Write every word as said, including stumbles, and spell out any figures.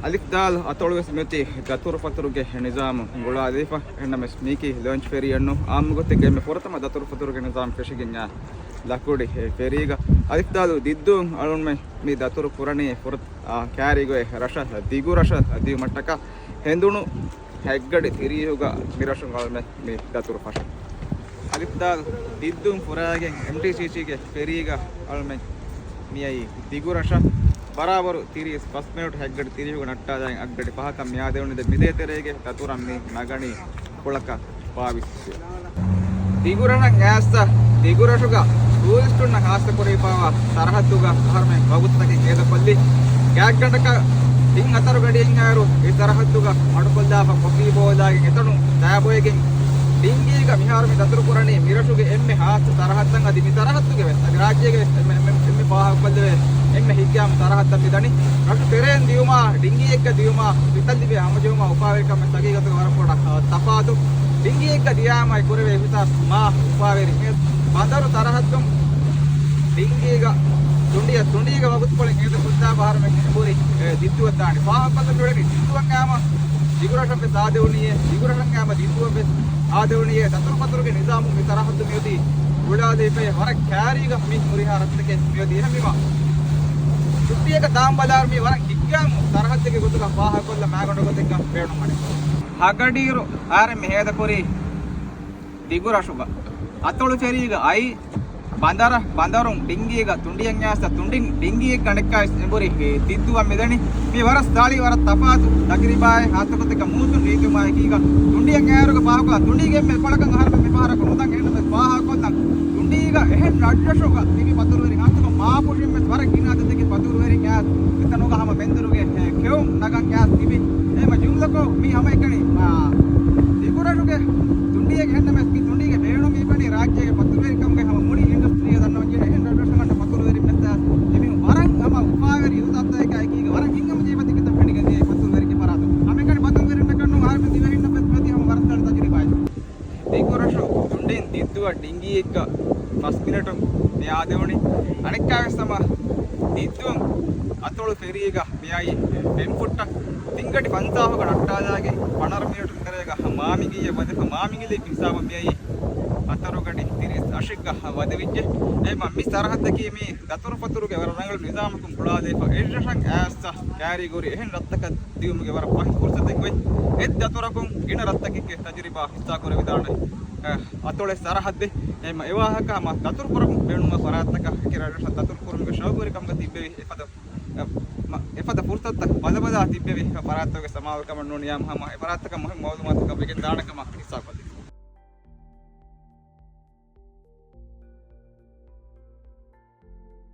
އަލިފް ދާލް އަތޮޅު ވެސް މިއޮތީ ދަތުރުފަތުރުގެ ނިޒާމު ގުޅާލައިފަ. އެހެންނަމަވެސް މީކީ ލޯންޗް ފެރީއެއްނު، އާއްމުގޮތެއްގައި އެންމެ ފުރަތަމަ ދަތުރުފަތުރުގެ ނިޒާމް ފެށިގެންޏާ ލަކުޑި ފެރީގަ. އަލިފް ދާލު ދިއްދޫން އަޅުންމެ މި ދަތުރު ކުރަނީ ފުރަތަ-، އާ، ކާރިގޮތް ރަށަށް ދިގު ރަށަށް ދިޔުމަށްޓަކާ ހެނދުނު ހެއްގަޑި ތިރީހުގަ މިރަށުން އަޅުމެން މި ދަތުރު ފަށަން. އަލިފް ދާލް ދިއްދޫން ފުރާގެން އެމްޓީސީސީގެ ފެރީގަ އަޅުމެން މިއައީ ދިގު ރަށަށް. ބަރާބަރު ތިރީސް ފަސް މިނެޓު ހެއްގަޑި ތިރީހުގަ ނައްޓާލާ އަށްގަޑި ފަހަކަށް މި އާދެވުނީ. މިދޭތެރޭގެ ދަތުރަށް މި ނަގަނީ ކުޅަކަށް ބާވިސް. ދިގުރަށަށް އައިސް ދިގުރަށުގަ ޓޫރިސްޓުންނަށް ހާއްސަ ކުރެވިފައިވާ ސަރަހައްދުގަ އަހަރުމެން ވަގުތުތަކެއް ހޭދަކޮށްލި. ގާތްގަނޑަކަށް ތިން ހަތަރު ގަޑިއެއްހާއިރު އެ ސަރަހައްދުގަ މަޑުކޮށްލާފަ ކޮފީ ބޯލާގެން އެތަނުން ދާބޮއެގެން ޑިންގީގަ މިހާރު މި ދަތުރު ކުރަނީ މިރަށުގެ އެންމެ ހާއްސަ ސަރަހައްދަށް. އަދި މި ސަރަހައްދުގެ ވެސް އަދި ރާއްޖޭގެ ވެސް އެންމެ، އެންމެ، އެންމެ ފާހަގަކޮށްލެވޭ އެންމެ ހިތްގައިމު ސަރަހައްދަށް މިދަނީ. ރަށު ތެރެއިން ދިޔުމާ، ޑިންގީއެއްގަ ދިޔުމާ، ހިތަށް ލިބޭ ހަމަޖެހުމާ އުފާވެރިކަމެއް ހަގީގަތުގަ ވަރަށް ބޮޑަށް ތަފާތު. ޑިންގީއެއްގަ ދިޔާމަ އެ ކުރެވޭ އިހުސާސް މާ އުފާވެރި. މި ބަނދަރު ސަރަހައްދުން ޑިންގީގަ ތުނޑިއަށް، ތުނޑީގަ ވަގުތުކޮޅެއް ހޭދަކޮށްލާފަ އަހަރުމެން އެނބުރި، އެ، ދިއްދޫއަށް ދާނީ. ފާހަގަކޮށްލަން މިއުޅެނީ ދިއްދޫއަށް ހަމަ ދިގުރަށަށް ވެސް އާދެވުނީއޭ، ދިގުރަށަށް ހަމަ ދިއްދޫއަށް ވެސް އާދެވުނީއޭ. ދަތުރުފަތުރުގެ ނިޒާމުން މި ސަރަހައްދު މިއޮތީ ގުޅާލައިފައި ވަރަށް ކާރީގަ މި ހުރިހާ ރަށްތަކެއް މިއޮތީ. އެހެންވީމަ ޗުއްޓީއަކަށް ދާން ބަލާއިރު މީ ވަރަށް ހިތްގައިމު ސަރަހައްދެއްގެ ގޮތުގަ ފާހަގަކޮށްލަން މާގަނޑު ގޮތެއްގަ ބޭނުންވަނީ. ހަގަޑިއިރު އަހަރެން މި ހޭދަކުރީ ދިގުރަށުގަ. އަތޮޅު ފެރީގަ އައި ބަނދަރަށް، ބަނދަރުން ޑިންގީގަ ތުނޑިއަށް އައިސް ތުނޑިން ޑިންގީއެއްގަ ނެއްކާ އެނބުރި ދިއްދޫއަށް މިދަނީ. މި ވަރަށް ދާޅި ވަރަށް ތަފާތު ތަޖުރިބާއެއް. ހާއްސަގޮތެއްގަ މޫސުން ރީތިވުމާ އެކީގަ ތުނޑިއަށް އައިއިރުގަ ފާހަގަކޮށް ތުނޑީގެ އެންމެ ކޮޅަކަށް އަހަރުމެން މި ފަހަރަކު ނުދަން. އެހެންނަމަވެސް ފާހަގަކޮށްލަން ތުނޑީގަ އެހެން ރަށްރަށުގަ ތިބި ފަތުރުވެރިން ހާއްސަކޮށް މާފުށިން ވެސް ވަރަށް ގިނަ އަދަދެއްގެ ފަތުރުވެރިން އައިސް އެތަނުގަ ހަމަ މެންދުރުގެ ކެއުން ނަގަން އައިސް ތިބި. އެހެންމަ ޖުމްލަކޮށް މީ ހަމައެކަނި ދިގުރަށުގެ ތުނޑިއެއް. އެހެންނަމަވެސް މި ތުނޑީގެ ބޭނުން މި ވަނީ ރާއްޖޭގެ ފަތުރުވެރިކަމުގެ ހަމަ މުޅި އިންޑަސްޓްރީއަށް ދަންނަވަންޖެހޭ އެހެން ރަށްރަށުގަނޑަށް ފަތުރުވެރިން މެސް ތިބި ވަރަށް ހަމަ އުފާވެރި އިރުދައްތައެއްގައި އެކީގަ ވަރަށް ހިތްހަމަޖެހިފަ ތިކިތައް ފެނިގެންދިޔަ ފަތުރުވެރިންގެ ފަރާތުން. ހަމައެކަނި ފަތުރުވެރިންނަކަށް ނޫން އަހަރެން ދިވެހިންނަށް ވެސް މިއޮތީ ހަމަ ވަރަށް ދާޅި ތަޖުރިބާއެއް. ދިގުރަށު ތުނޑިން ދިއްދޫއަށް ޑިންގީއެއްގަ ފަސް މިނެޓުން މި އާދެވުނީ. އަނެއްކާވެސް ހަމަ ދިއްދޫން އަތޮޅު ފެރީގަ މިއައީ ފެން ފުއްޓަށް. ތިންގަޑި ފަންސާހުގަ ނައްޓާލާގެ ފަނަރަ މިނެޓު ތެރޭގަ މާމިގިއްޔަށް ވަދެފަ މާމިގިލި ހިސާބަށް މިއައީ ހަތަރު ގަޑި ތިރީސް އަށެއްގަ ވަދެވިއްޖެ. އެހެންމަ މި ސަރަހައްދަކީ މި ދަތުރުފަތުރުގެ ވަރަށް ރަނގަޅު ނިޒާމަކުން ގުޅާލައިފަ އެއްރަށަށް އައިސް ކާރިގޮރި އެހެން ރަށްތަކަށް ދިޔުމުގެ ވަރަށް ފަހި ފުރުސަތެއް އޮތް. އެއް ދަތުރަކުން ގިނަ ރަށްތަކެއްގެ ތަޖުރިބާ ހިއްސާކުރެވިދާނެ އަތޮޅެއް ސަރަހައްދެއް. އެހެންމަ އެވާހަކަ ހަމަ ދަތުރުކުރަމުން ބޭނުންވާ ފަރާތްތަކަށް އެކި ރަށްރަށަށް ދަތުރުކުރުމުގެ ޝައުގުވެރިކަމުގަ ތިއްބެވި އެފަދަ އެ، މަ، އެފަދަ ފުރުސަތުތައް ބަލަބަލާ ތިއްބެވި ފަރާތްތަކުގެ ސަމާލުކަމަށް ނޫނިޔާމަ ހަމަ އެ ފަރާތްތަކަށް މުހިންމު މައުލޫމާތުތަކަށް ވެގެން ދާނެ ކަމަށް ހިއްސާކޮށްލި.